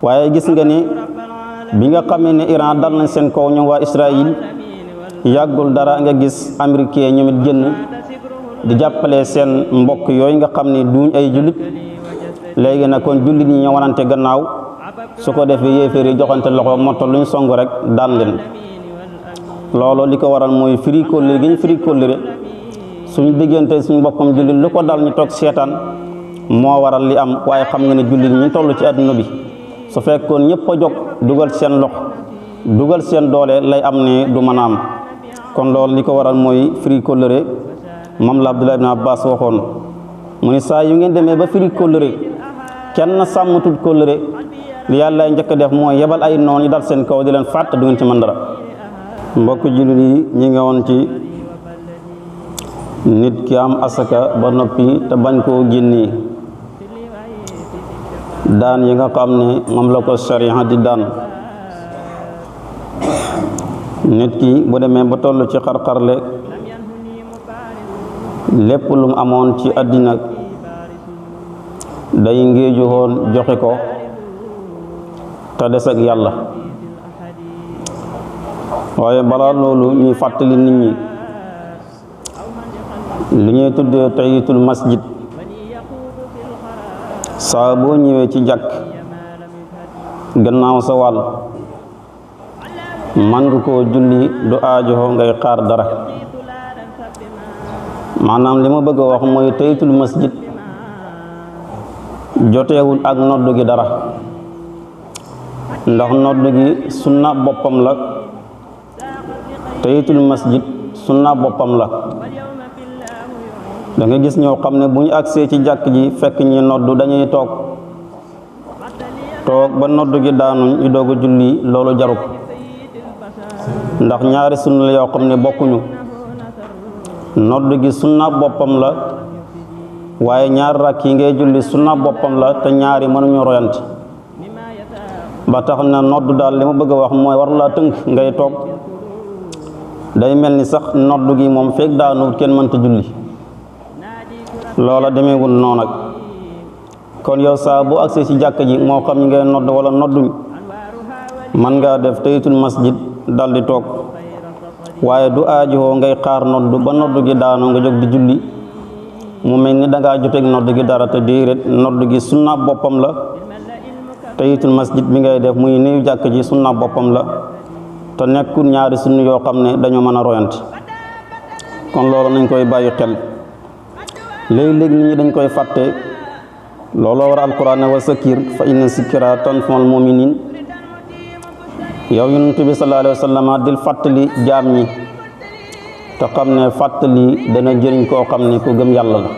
waaye gis nga ni bi nga xamee ne Iran dal nañ seen kaw ñoom waa Israël yàggul dara nga gis américain ñoom it génn di jàppale seen mbokk yooyu nga xam ne duñ ay jullit léegi nag kon jullit ñi ñoo wanante gannaaw su ko defee yéeféer yi joxante loxo motto luñ song rek daan leen loolu li ko waral mooy firi kóllëre gi ñu firi kóllëre suñu diggante suñu mbokkum jullit lu ko dal ñu toog seetaan moo waral li am waaye xam nga ne jullit ñi toll ci àdduna bi su fekkoon ñëpp a jóg dugal seen lox dugal seen doole lay am ne du mën a am kon loolu li ko waral mooy firi kóllëre moom la Abdullah ibn Abbas waxoon mu ni saa yu ngeen demee ba firi kóllëre kenn sàmmatul kóllëre li yàlla njëkk def mooy yebal ay noon yi dal seen kaw di leen fàtt du ngeen ci mën dara mbokk jullit yi ñi nga woon ci nit ki am asaka ba noppi te bañ koo génnee daan yi nga xam ne moom la ko sariya di daan nit ki bu demee ba toll ci xar-xarle lépp lu mu amoon ci àddina day ngéeju woon joxe ko te des ak yàlla waaye balaa loolu ñuy fàttali nit ñi li ñuy tuddee tahiyatul masjid saa boo ñëwee ci jàkk gannaaw sa wàll man nga koo julli du aajowoo ngay xaar dara maanaam li ma bëgg a wax mooy tahiyatul masjid joteewul ak noddu gi dara ndax noddu gi sunna boppam la tahiyatul masjid sunna boppam la da nga gis ñoo xam ne bu ñu agsee ci jàkk ji fekk ñi noddu dañuy toog ba noddu gi daanuñ ñu doog a julli loolu jarut ndax ñaari sunna la yoo xam ne bokkuñu noddu gi sunna boppam la waaye ñaar rakk yi ngay julli sunna boppam la te ñaari mënuñu royante ba tax na noddu daal li ma bëgg a wax mooy war laa tënk ngay toog day mel ni sax noddu gi moom fekk daanuwut kenn mënta julli loola demeewul noonu ak kon yow saa bu agsee ci jàkk ji moo xam ñi ngay nodd wala nodduñ man ngaa def tahiyatul masjid dal di toog waaye du aajowoo ngay xaar noddu ba noddu gi daanu nga jóg di julli mu mel ni dangaa joteeg noddu gi dara te déedéet noddu gi sunna boppam la tahiyatul masjid bi ngay def muy nuyu jàkk ji sunna boppam la te nekkul ñaari sunna yoo xam ne dañoo mën a royante kon loolu nañ koy bàyyi xel léegi-léegi nit ñi dañ koy fàtte looloo war alquran ne wa sakir fa inna zikra tanfa'ul mu'minin yow yonent bi sallallahu alayhi wa sallam dil fàttali jaam ñi te xam ne fàttali dana jëriñ koo xam ne ku gëm yàlla la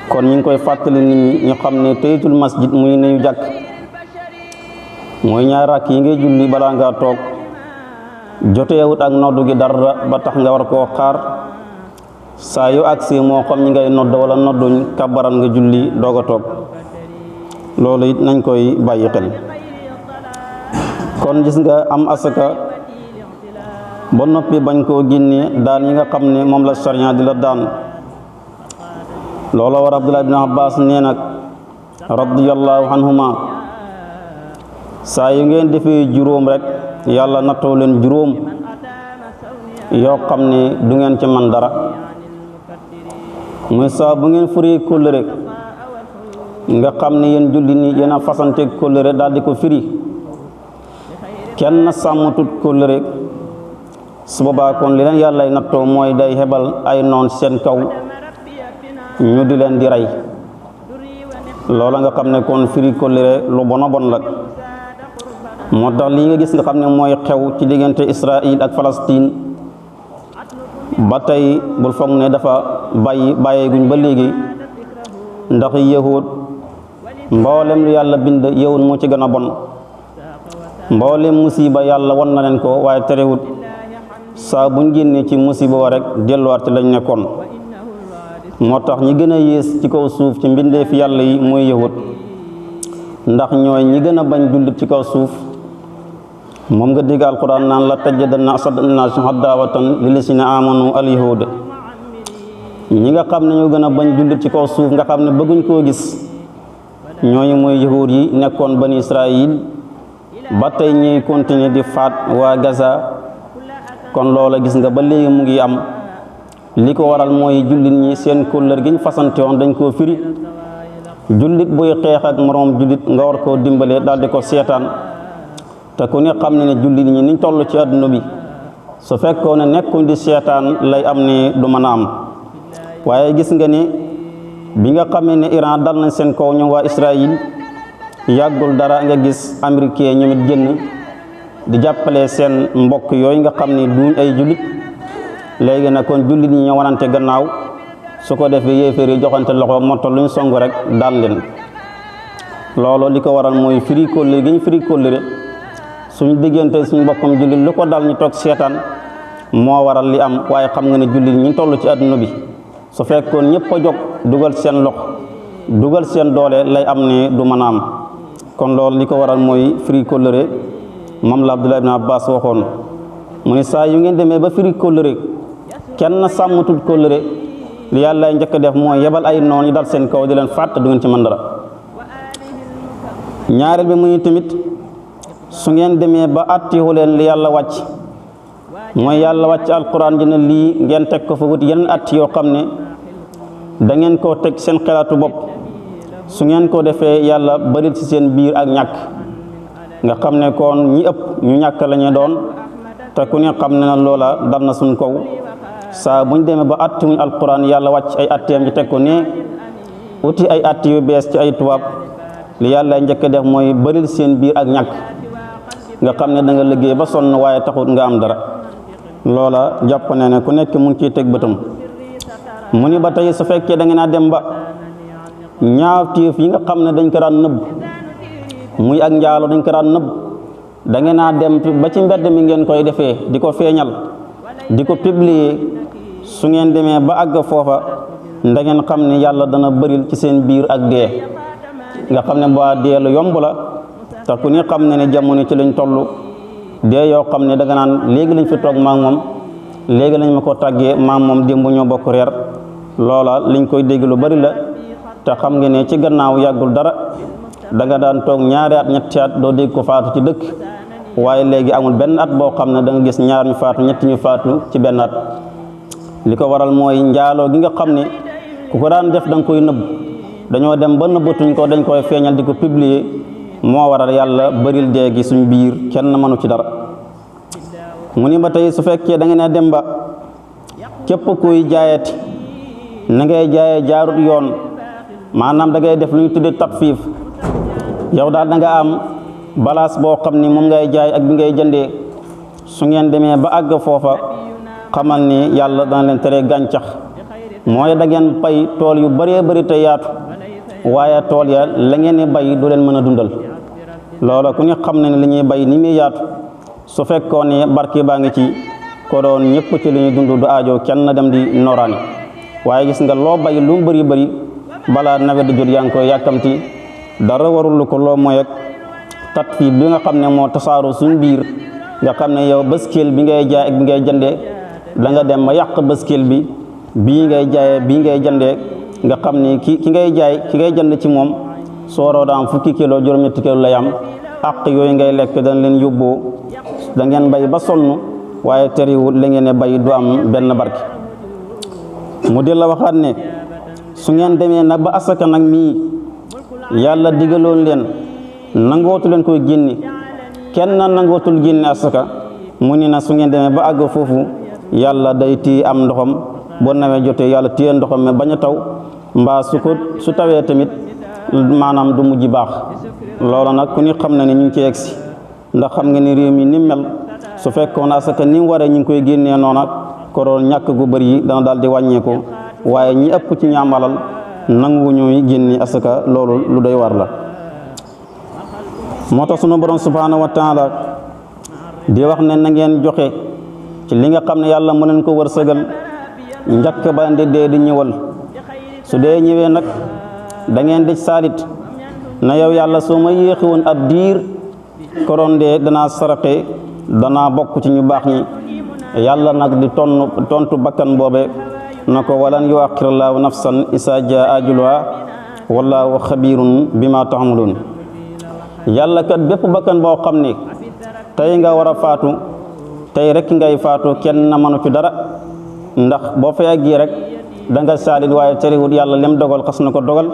kon ñu ngi koy fàttali nit ñi ñu xam ne tahiyatul masjid muy nuyu jàkk mooy ñaari rakk yi ngay julli balaa ngaa toog joteewut ak noddu gi dara ba tax nga war koo xaar saa yu agsi moo xam ñi ngay nodd wala nodduñ kabaran nga julli doog a toog loolu it nañ koy bàyyi xel kon gis nga am asaka ba noppi bañ koo génnee daan yi nga xam ne moom la sariya di la daan loolu war Abdullah ibn Abbas nee nag radiyallahu anhuma saa yu ngeen defee juróom rek yàlla nattoo leen juróom yoo xam ne du ngeen ci man dara muy saa bu ngeen firi kóllëre nga xam ne yéen julli ni yéen a fasante kóllëre daal di ko firi kenn sàmmatut kóllëre su boobaa kon li leen yàlla nattoo mooy day hebal ay noon seen kaw ñu di leen di rey loola nga xam ne kon firi kóllëre lu bon a bon la moo tax lii nga gis nga xam ne mooy xew ci diggante Israël ak Palestine ba tey bul foog ne dafa bàyyeeguñ ba léegi ndax yahud mboolem lu yàlla bind yahud moo ci gën a bon mboolem musiba yàlla wan na leen ko waaye terewut saa buñ génnee ci musiba wa rek delluwaat ci lañ nekkoon moo tax ñi gën a yées ci kaw suuf ci mbindeef yàlla yi mooy yahud ndax ñooy ñi gën a bañ jullit ci kaw suuf moom nga dégg alquran naan la tajidanna ashadda an-naasi adaawatan lillazina amanu al-yahud ñi nga xam ne ñoo gën a bañ jullit ci kaw suuf nga xam ne bëgguñ koo gis ñooñu mooy yahuud yi nekkoon bani Israël ba tey ñuy continuer di faat waa Gaza. kon loola gis nga ba léegi mu ngi am li ko waral mooy jullit ñi seen kóllër gi ñu fasante woon dañ koo firi. jullit buy xeex ak moroom jullit nga war koo dimbalee daal di ko seetaan te ku ne xam ne ne jullit ñi niñ toll ci àdduna bi su fekkoon ne nekkuñ di seetaan lay am ne du mën a am. waaye gis nga ne bi nga xamee ne Iran dal nañ seen kaw ñoom waa Israël yàggul dara nga gis américain ñoom it génn di jàppale seen mbokk yooyu nga xam ne duñ ay jullit. léegi nag kon jullit ñi ñoo wanante gannaaw su ko defee yéeféer yi joxante loxo motto luñ song rek daan leen. loolu li ko waral mooy firi kóllëre gi ñu firi kóllëre suñ diggante suñ mbokkam jullit lu ko dal ñu toog seetaan moo waral li am. waaye xam nga ne jullit ñi toll ci àdduna bi su fekkoon ñëpp a jóg dugal seen lox dugal seen doole lay am ne du mën a am. kon loolu li ko waral mooy firi kóllëre moom la Abdullah ibn Abbas waxoon mu ne saa yu ngeen demee ba firi kóllëre kenn sàmmatul kóllëre li yàlla njëkk a def mooy yebal ay noon yi dal seen kaw di leen fàtt du ngeen ci mën dara. ñaareel bi mu ne tamit su ngeen demee ba attiwu leen li yàlla wàcc mooy yàlla wàcc alquran dina lii ngeen teg ko fa wut yeneen atti yoo xam ne da ngeen koo teg seen xelaatu bopp. su ngeen ko defee yàlla baril ci seen biir ak ñàkk nga xam ne kon ñi ëpp ñu ñàkk la ñu doon te ku ne xam ne na loola dal na suñ kaw. saa buñ demee ba attiwuñ alquran yàlla wàcc ay atteem ci teg ko ne uti ay atti yu bees ci ay tubaab li yàlla njëkk a def mooy baril seen biir ak ñàkk nga xam ne da nga liggéey ba sonn waaye taxut nga am dara. loola jàpp ne ne ku nekk mu ngi ciy teg bëtam. mu ni ba tey su fekkee da ngeen a dem ba ñaawteef yi nga xam ne dañ ko daan nëbb muy ak njaalo dañ ko daan nëbb da ngeen a dem ba ci mbedd mi ngeen koy defee di ko feeñal di ko publier. su ngeen demee ba àgg foofa da ngeen xam ne yàlla dana bëril ci seen biir ak dee nga xam ne ba dee lu yomb la te ku ne xam ne ne jamono ci lañ toll dee yoo xam ne da nga naan léegi lañ fi toog maak moom léegi lañ ma ko tàggee maak moom démb ñoo bokk reer. loola liñ koy dégg lu bari la te xam nga ne ci gannaaw yàggul dara da nga daan toog ñaari at ñetti at doo dégg ko faatu ci dëkk. waaye léegi amul benn at boo xam ne da nga gis ñaar ñu faatu ñetti ñu faatu ci benn at. li ko waral mooy njaaloo gi nga xam ne ku ko daan def da nga koy nëbb dañoo dem ba nëbbatuñ ko dañ koy feeñal di ko publier moo waral yàlla bëril dee gi suñ biir kenn mënu ci dara. mu ni ba tey su fekkee da ngeen a dem ba képp kuy jaayati na ngay jaayee jaarut yoon maanaam da ngay def lu ñu tuddee tatfiif yow daal da nga am balaas boo xam ni moom ngay jaay ak bi ngay jëndee. su ngeen demee ba àgg foofa xamal ni yàlla dana leen tere gàncax mooy da ngeen bay tool yu bëree bëri te yaatu waaye tool ya la ngeen di bay du leen mën a dundal. loola ku ne xam ne li ñuy bay ni muy yaatu su fekkoon ne barke baa ngi ci ko doon ñëpp ci li ñuy dund du aajo kenn dem di noraani. waaye gis nga loo bay lu mu bëri bëri balaa nawet di jot yaa ngi koy yàkkamti dara warul ko loo mooy ak tatfiif bi nga xam ne moo tasaaroo suñ biir nga xam ne yow bëskil bi ngay jaay ak bi ngay jëndee da nga dem ba yàq bëskil bi bii ngay jaayee bii ngay jëndee nga xam ne ki ngay jaay ki ngay jënd ci moom sooroo daam fukki kilo juróom-ñetti kilo lay am àq yooyu ngay lekk dañ leen yóbboo da ngeen bay ba sonn waaye teriwul la ngeen ne bay du am benn barke. mu di la waxaat ne su ngeen demee nag ba asaka nag mii yàlla digaloon leen nangootu leen koy génne kenn nangootul génne asaka mu ni na su ngeen demee ba àgg foofu yàlla day téye am ndoxam boo nawee jotee yàlla téye ndoxam mais bañ a taw mbaa su tawee tamit maanaam du mujj baax. loolu nag ku ni xam na ne ñu ngi ci egsi ndax xam nga ni réew mi ni mel su fekkoon asaka ni mu waree ñu ngi koy génnee noonu ak koroon ñàkk gu bëri yi dana daal di wàññeeku waaye ñi ëpp ci ñaamalal nangu ñuy génne asaka loolu lu doy war la. moo tax sunu borom subhanahu wa taala di wax ne na ngeen joxe ci li nga xam ne yàlla mu leen ko wërsëgal njëkk ba ndi dee di ñëwal. su dee ñëwee nag da ngeen di saalit na yow yàlla soo ma yéexi woon ab diir koroon de danaa saraxe danaa bokk ci ñu baax ñi. yàlla nag di tontu bakkan boobe na ko walan yuaxirallaahu nafsan isaa jaa ajaluhaa wallaahu xabiirun bima taxmaluun. yàlla kat bépp bakkan boo xam ne tey nga war a faatu tey rek ngay faatu kenn na mënu ci dara, ndax boo fa yàggee rek da nga saalit, waaye terewut yàlla lem dogal xas na ko dogal.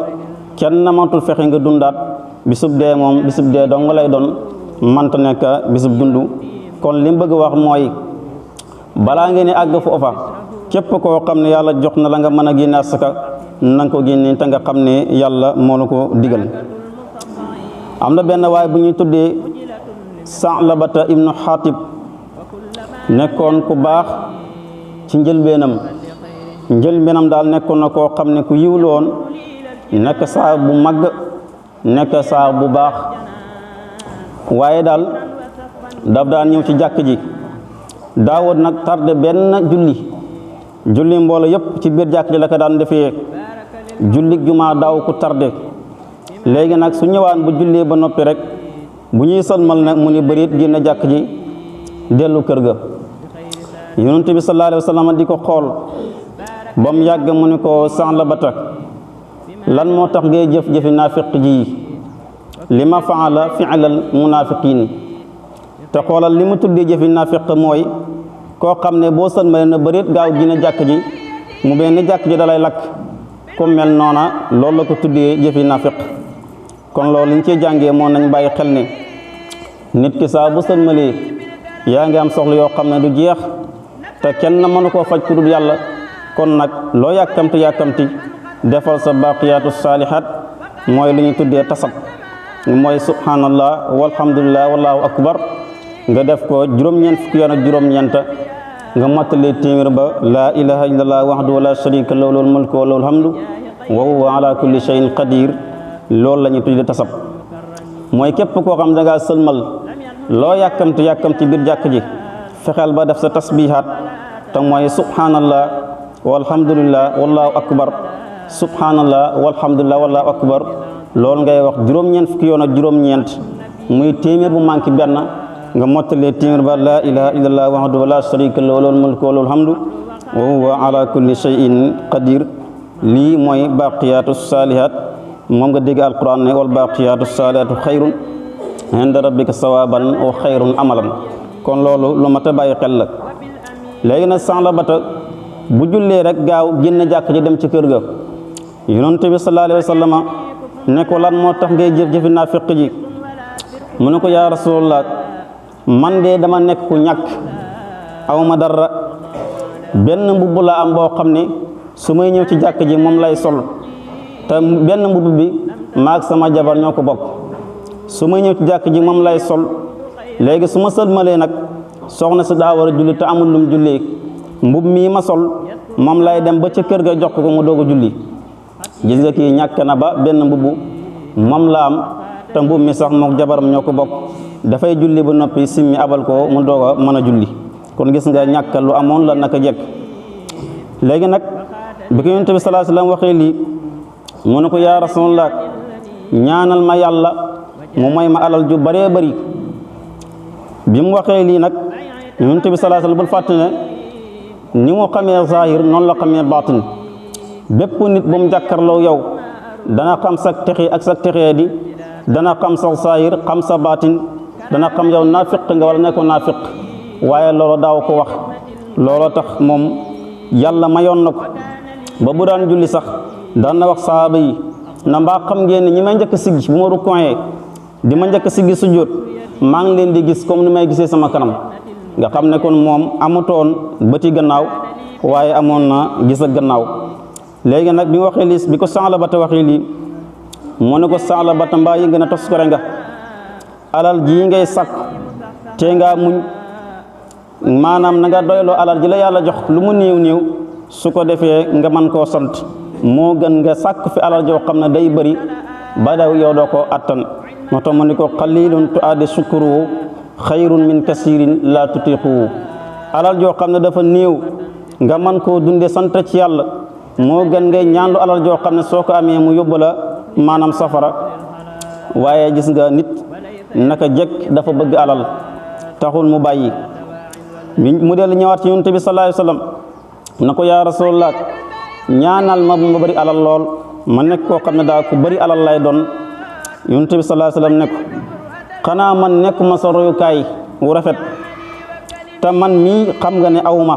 kenn na mënatul fexe nga dundaat. bisub dee moom bisub dee dong lay doon, mënta nekk bisub dund. kon li mu bëgg wax mooy balaa ngeen di àgg foofa képp koo xam ne yàlla jox na la nga mën a génne asaka na nga ko génne te nga xam ne yàlla moo la ko digal. am na benn waay bu ñuy tuddee Sa'labata ibnu Xaatib, nekkoon ku baax ci njëlbeenam daal nekkoon na koo xam ne ku yiwlu woon, nekk saa bu mag, nekk saa bu baax. waaye daal daf daan ñëw ci jàkk ji, daawut nag tardé benn julli mbooloo yëpp ci biir jàkk ji la ko daan defee. julli jumaa daaw ku tardé. léegi nag su ñëwaan bu jullee ba noppi rek bu ñuy sëlmal nag mu ni bërit génn jàkk ji dellu kër ga. yonent bi sallallahu alayhi wa sallam di ko xool ba mu yàgg mu ni ko Sa'labata, lan moo tax ngay jëf-jëfi naafiq ji? li ma faala fi'lal munaafiqiin. te xoolal li mu tuddee jëfi naafiq mooy koo xam ne boo sëlmalee na bërit gaaw génn jàkk ji mu mel ni jàkk ji dalay lakk. ku mel noona loolu la ko tuddee jëfi naafiq. kon loolu li ñu ciy jàngee moo nañ bàyyi xel ne nit ki saa bu sëlmalee yaa ngi am soxla yoo xam ne du jeex te kenn mënu koo faj ku dul yàlla. kon nag loo yàkkamti defal sa baaqiyaatu saalihaat, mooy li ñuy tuddee tasab, mooy subhanallah walhamdulillah wallahu akbar. nga def ko juróom-ñeent fukki yoon ak juróom-ñeent, nga mottalee téeméer ba laa ilaha illallah wahdahu la sharika lahu lahul mulku wa lahul hamdu wa huwa ala kulli shay'in qadir. loolu la ñuy tuddee tasab, mooy képp koo xam da ngaa sëlmal loo yàkkamti biir jàkk ji fexeel ba def sa tasbihaat, te mooy subhanallah walhamdulillah wallahu akbar, subhanallah walhamdulillah wallahu akbar. loolu ngay wax juróom-ñeent fukki yoon ak juróom-ñeent, muy téeméer bu manqué benn. nga mottalee téeméer ba laa ilaha illallah wahdahu la sharika lahu lahul mulku wa lahul hamdu wa huwa ala kulli shay'in qadir. lii mooy baqiyaatu saalihaat. moom nga dégg alquran ne wal baqiyaatu saalihaatu xayrun inda rabbika sawaban wa xayrun amalan. kon loolu lu mat a bàyyi xel la. léegi nag Sa'labata bu jullee rek gaaw génn jàkk ji dem ci kër ga. yonent bi sallallahu alayhi wa sallam ne ko lan moo tax ngay jëf-jëfi naafiq ji? mu ne ko yaa rasulallah, man de dama nekk ku ñàkk, awma dara, benn mbubb la am boo xam ne su may ñëw ci jàkk ji moom lay sol, te benn mbubb bi maag sama jabar ñoo ko bokk. su may ñëw ci jàkk ji moom lay sol. léegi su ma sëlmalee nag soxna si daa war a julli te amul lum jullee, mbubb mii ma sol moom lay dem ba ca kër ga jox ko mu doog a julli. gis nga kii ñàkk na ba benn mbubb moom la am, te mbubb mi sax mook jabaram ñoo ko bokk. dafay julli ba noppi simmi abal ko mu doog a mën a julli. kon gis nga ñàkk lu amoon la naka jekk. léegi nag bi ko yonent bi sallallahu alayhi wasallam waxee lii mu ne ko yaa rasulullah, ñaanal ma yàlla mu may ma alal ju bëree bëri. bi mu waxee lii nag yonent bi sallallahu alayhi wasallam bul fàtte ne ni mu xamee zahir noonu la xamee baatin. bépp nit bu mu jàkkarloo yow dana xam sa texe ak sa texee di, dana xam sa zahir xam sa baatin, dana xam yow naafiq nga wala nekkoon naafiq. waaye loolu daaw ko wax. looloo tax moom yàlla mayoon na ko ba bu daan julli sax daan na wax sahaaba yi na mbaa xam ngeen ne ñi may njëkk siggi bu ma rukkooyee di ma njëkk siggi sujjóot maa ngi leen di gis comme ni may gisee sama kanam. nga xam ne kon moom amutoon bëti gannaaw waaye amoon na gis ak gannaaw. léegi nag bi waxee lii bi ko Sa'labata waxee lii mu ne ko Sa'labata, mbaa yi ngeen a tos kore nga alal ji ngay sàkk te nga muñ, maanaam na nga doyloo alal ji la yàlla jox lu mu néew su ko defee nga mën koo sant, moo gën nga sàkk fi alal joo xam ne day bëri ba daw yow doo ko attan. moo tax mu ne ko qalilun tu'addi shukru xayrun min kasirin la tutiqu. alal joo xam ne dafa néew nga mën koo dunde sant ci yàlla moo gën ngay ñaanlu alal joo xam ne soo ko amee mu yóbbu la maanaam safara. waaye gis nga nit naka jekk dafa bëgg alal taxul mu bàyyi. mu dellu ñëwaat ci yonent bi sallallahu alayhi wasallam na ko yaa rasulullah, ñaanal ma bu ma bëri alal lool ma nekk koo xam ne daal ku bari alal lay doon. Yonent bi sallallahu alayhi wasallam ne ko xanaa man nekkuma sa royukaay wu rafet te man mii xam nga ne awma.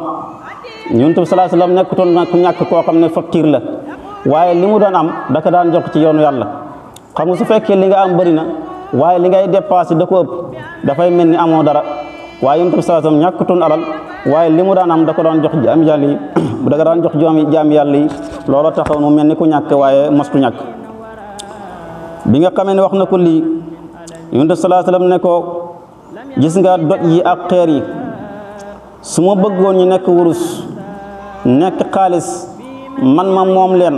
Yonent bi sallallahu alayhi wasallam nekkutoon na ku ñàkk koo xam ne fakkiir la waaye li mu doon am daka daan jox ci yoonu yàlla. xam nga su fekkee li nga am bëri na waaye li ngay dépassé da ko ëpp dafay mel ni amoo dara waaye Yonent bi sallallahu alayhi wasallam ñàkkutoon alal waaye li mu daan am da ko daan jox jaam yàlla yi da ko daan jox jaam yàlla yi loolu taxaw mu mel ni ku ñàkk waaye mostu ñàkk. bi nga xamee ne wax na ko lii Yonent bi sallallahu alayhi wasallam ne ko gis nga doj yi ak xeer yi su ma bëggoon ñu nekk wurus nekk xaalis man ma moom leen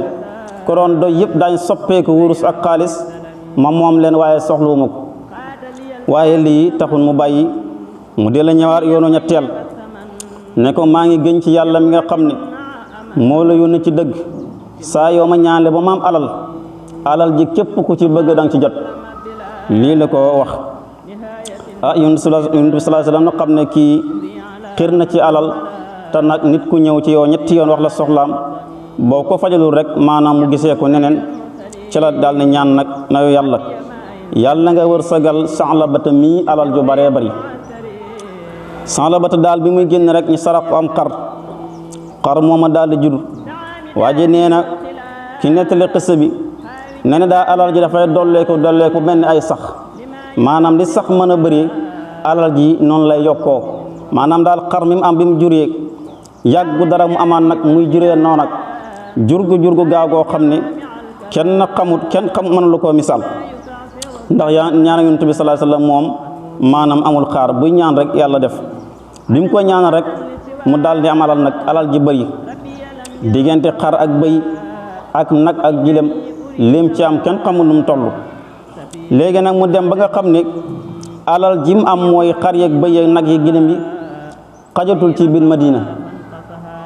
ko doon doj yëpp daañ soppeeku wurus ak xaalis ma moom leen waaye soxluwuma ko waaye lii taxul mu bàyyi mu dee la ñëwaat yoonu ñetteel ne ko maa ngi gën ci yàlla mi nga xam ne moo la yónni ci dëgg saa yoo ma ñaanle ba ma am alal ji képp ku ci bëgg danga ci jot lii la ko wax. Yonent bi sallallahu alayhi wasallam na xam ne kii xir na ci alal te nag nit ku ñëw ci yow ñetti yoon wax la soxlaam boo ko fajalul rek maanaam mu gisee ko neneen ci la daal ne ñaan nag na yàlla nga wërsëgal Sa'labata mii alal ju baree bari. Sa'labata daal bi muy génn rek ñu sarax ko am xar mooma daal di judd waaye nee na ki nettali xissa bi nee na daal alal ji dafay dolleeku mel ni ay sax maanaam li sax mën a bëri alal ji noonu lay yokkoo maanaam daal xar mi mu am bi mu juree yàggu dara mu amaan nag muy juree noonu nag jurgu gaaw goo xam ne kenn xam mënulu koo misaal ndax ñaan Yonent bi sallallahu alayhi wasallam moom maanaam amul xaar buy ñaan rek yàlla def bi mu ko ñaanal rek mu daal di am alal ji bëri diggante xar ak bëy ak nag ak jilem lim ci am kenn xamul nu mu toll. léegi nag mu dem ba nga xam ne alal ji mu am mooy xar yeeg bëy yeeg nag yi gilem yi xajatul ci biir Madina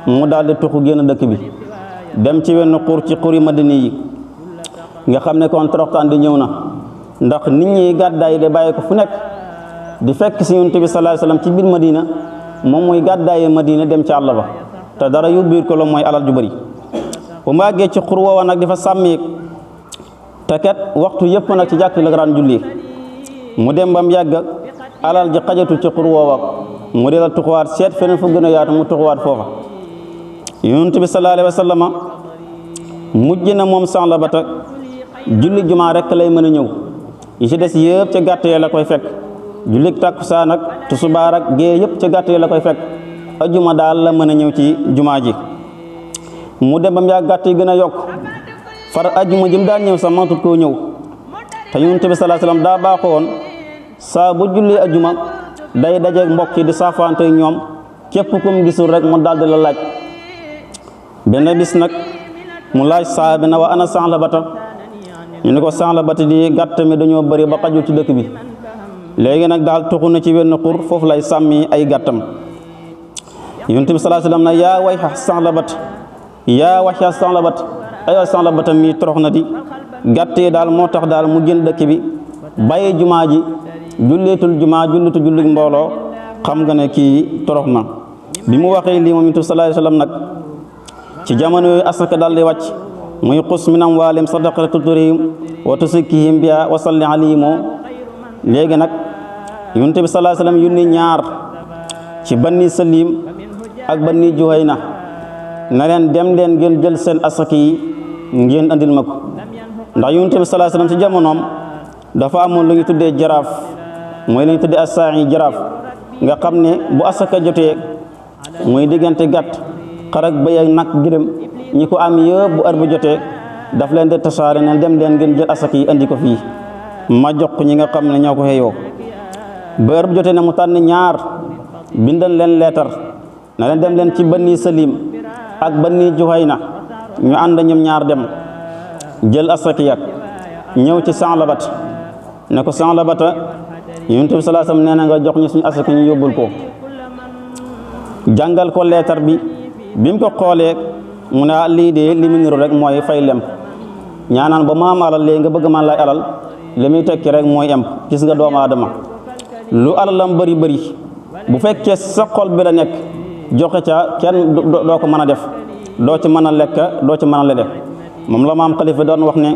mu daal di tuxu génn dëkk bi dem ci wenn xur ci xuri Madina yi nga xam ne kon toroxtaan di ñëw na ndax nit ñi gàddaay de bàyyi ko fu nekk di fekk si Yonent bi sallallahu alayhi wasallam ci biir Madina moom muy gàddaaye Madina dem ci àll ba te dara yóbbiir ko la mooy alal ju bëri. bu mu àggee ci xur woowa nag di fa sàmmee te kat waxtu yëpp nag ci jàkk la daan julli mu dem ba mu yàgg alal ji xajatu ci xur woowa mu dee la tuxuwaat seet feneen fu gën a yaatu mu tuxuwaat foofa. Yonent bi sallallahu alayhi wasallam mujj na moom Sa'labata julli jumaa rek lay mën a ñëw yi ci des yëpp ca gàtt ya la koy fekk julli takkusaan ak tusubaar ak gée yëpp ca gàtt ya la koy fekk ajuma daal la mën a ñëw ci jumaa ji. mu dem ba mu yàgg gàtt yi gën a yokk far ajuma jëm daan ñëw sax matut koo ñëw te Yonent bi sallallahu alayhi wasallam daa baaxoo woon saa bu julli ajuma day dajeeg mbokk yi di saafante ñoom képp ku mu gisul rek mu daal di la laaj. benn bis nag mu laaj sahaaba na wa ana Sa'labata ñu ne ko Sa'labata di gàtt mi dañoo bëri ba xajul ci dëkk bi léegi nag daal tuxu na ci wenn xur foofu lay sàmmi ay gàttam. Yonent bi sallallahu alayhi wasallam na yaa wayha Sa'labata aywa Sa'labata mi torox na di gàtt yi daal moo tax daal mu génn dëkk bi bàyyi jumaa ji jullitul julli mbooloo xam nga ne kii torox na. bi mu waxee lii moom Yonent bi sallallahu alayhi wasallam nag ci jamono yooyu asaka daal di wàcc muy xus min amwaalihim sadaqatan tutahhiruhum wa tuzakkihim bihaa wa salli alayhim. léegi nag Yonent bi sallallahu alayhi wasallam yónni ñaar ci Bani Salim ak Bani Juhayna na leen dem leen ngeen jël seen asaka yi ngeen andil ma ko ndax Yonent bi sallallahu alayhi wasallam ci jamonoom dafa amoon lu ñu tuddee jaraaf mooy lu ñu tuddee as-saa'i jaraaf nga xam ne bu asaka jotee muy diggante gàtt xar ak bëy ak nag gërëm ñi ko am yëpp bu heure bu jotee daf leen de tasaare ne dem leen ngeen jël asaka yi andi ko fii ma jox ko ñi nga xam ne ñoo ko xëyoo ba heure bu jotee ne mu tànn ñaar bindal leen leetar na leen dem leen ci Bani Salim ak Bani Juhayna ñu ànd ñoom ñaar dem jël asaka ya ñëw ci Sa'labata ne ko Sa'labata Yonent bi sallallahu alayhi wasallam nee na nga jox ñu suñu asaka ñu yóbbul ko jàngal ko leetar bi mu ko xoolee mu ne lii de li mu niru rek mooy fay lem ñaanaan ba ma am alal léegi nga bëgg man lay alal li muy tekki rek mooy em gis nga doomu aadama lu alalam bëri bu fekkee sa xol bi la nekk joxe ca kenn doo ko mën a def doo ci mën a lekk doo ci mën a lede moom la maam Xalifa doon wax ne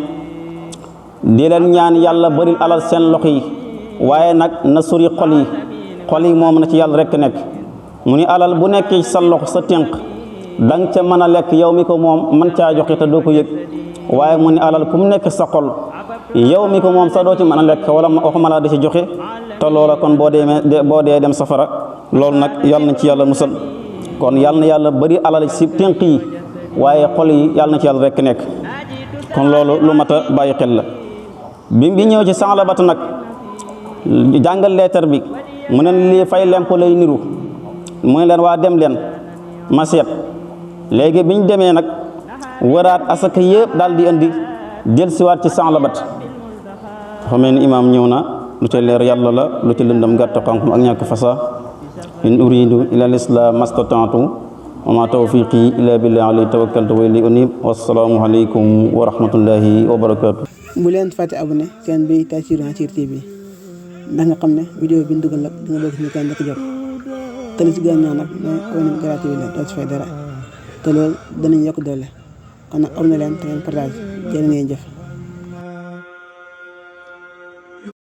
di leen ñaan yàlla bëril alal seen loxo yi waaye nag na sori xol yi moom na ci yàlla rekk nekk. mu ni alal bu nekkee sa loxo sa tënk danga ca mën a lekk yow mi ko moom man caa joxe te doo ko yëg waaye mu ni alal ku mu nekk sa xol yow mi ko moom sax doo ci mën a lekk wala waxuma laa di ci joxe te loola kon boo dee dem safara loolu nag yàlla na ci yàlla musal. kon yàlla na yàlla bëri alal si tënk yi waaye xol yi yàlla na ci yàlla rekk nekk. kon loolu lu mat a bàyyi xel la. bi ñëw ci Saalabata nag jàngal leetar bi mu ne lii fay lempo lay niru mu ne leen waa dem leen ma seet. léegi biñ demee nag waraat asaka yëpp daal di indi jël siwaat ci Saalabata dafa mel ni imaam ñëw na lu ca leer yàlla la lu ca lëndam gàtt xam-xam ak ñàkk fasa in uridu ila al-islam mastata'tu wa ma tawfiqi illa billahi alayhi tawakkaltu wa ilayhi unib wassalaamu aleykum wa rahmatullahi wa barakatuh. bu leen fàtte abonné seen bi Taysiroul Assir TV ndax nga xam ne vidéo bi ñu dugal nag di nga bokk ñu kenn jot te li si gën a ñaan nag mooy abonné gratuit la doo ci fay dara te loolu danañ yokk doole kon nag abonné leen te ngeen partage jërë ngeen jëf.